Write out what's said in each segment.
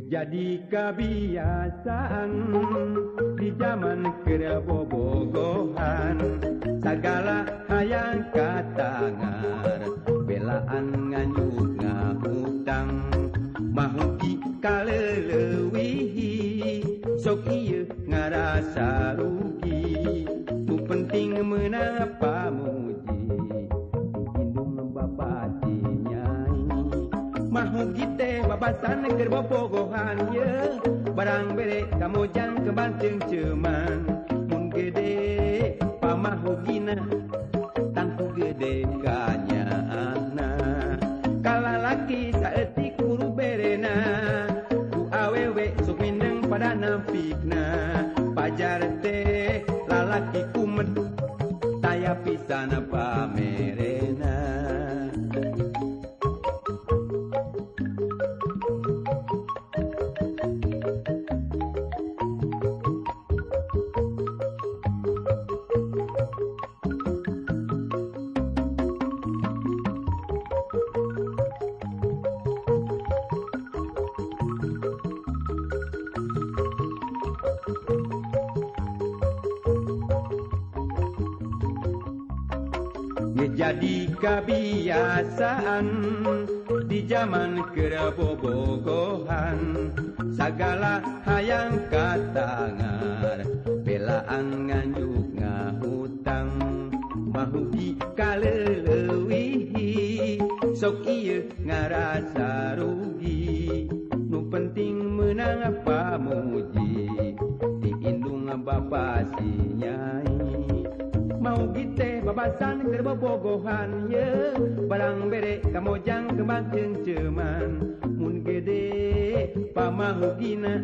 Jadi kebiasaan di zaman kerebobogohan, segala hayang katangar belaan nganyuk ngahutang mahuki kaleleuwihi sok ieu ngarasa rugi nu penting meunang pamuji indung bapa ti nyai mahuki teh babasan keur bobogohan ye barang bere kamojang kebanting ceuman mun gede pamahugina tangtu gede kanyaahna kalalaki saeutik kuru berena ku awewe sok mindeng pada nampikna pajar teh lalaki kumet taya pisan pamerena. Jadi kebiasaan di zaman kerebobogohan, segala hayang katangar belaan nganjuk ngahutang mahuki kaleleuwihi sok ieu ngarasa rugi nu penting meunang pamuji ti indung bapa si nyai. Mau gite babasan keur bobogohan ye barang bere kamojang kembang ceungceuman mun gede pamahugina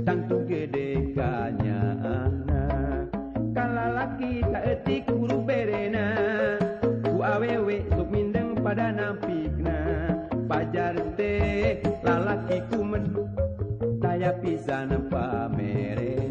tangtu gede kanyaahna kalalaki saeutik guru berena ku awewe sok mindeng pada nampikna pajar teh lalaki kumet taya pisan pamerena.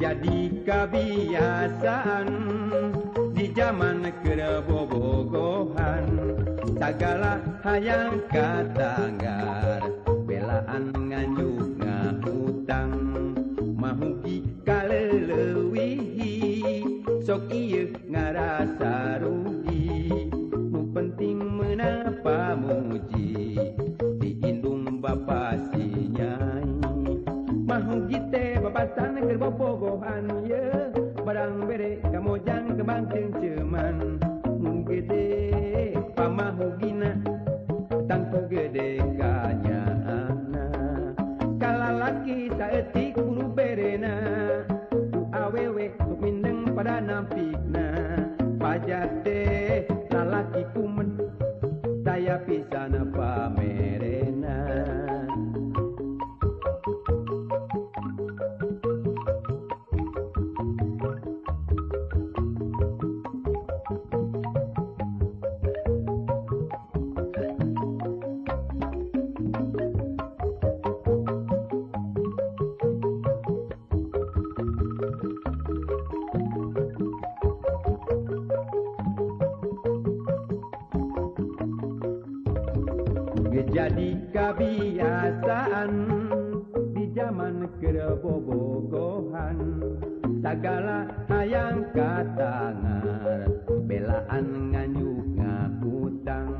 Jadi kebiasaan di zaman kerebobogohan, segala hayang katanggar belaan nganjuk ngahutang mahuki kaleleuwihi sok ieu ngarasa rugi nu penting meunang pamuji ti indung bapa si nyai. Mahugi teh babasan keur bobogohan ye barang bere kamojang kembang ceungceuman mun gede pamahugina tangtu gede kanyaahna kalalaki saeutik buru berena ku awewe sok mindeng pada nampikna pajar teh lalaki kumet taya pisan pamerena. Jadi kebiasaan di zaman kerebobogohan, segala hayang katangar belaan nganyuk ngahutang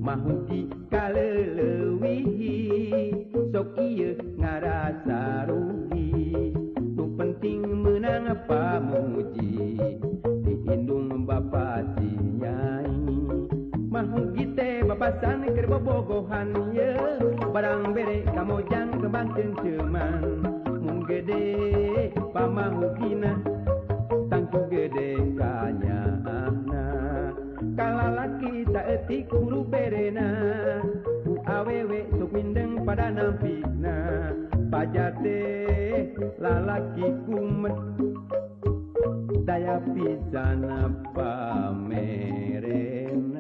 mahuki kaleleuwihi sok ieu ngarasa rugi nu penting meunang pamuji ti indung bapa si nyai. Mahugi teh babasan keur bobogohan ye barang bere kamojang kembang ceungceuman mun gede pamahugina tangtu gede. Lalaki saeutik huruf berena ku awewe sok mindeng pada nampikna. Pajar teh lalaki kumet daya pisan pamerena.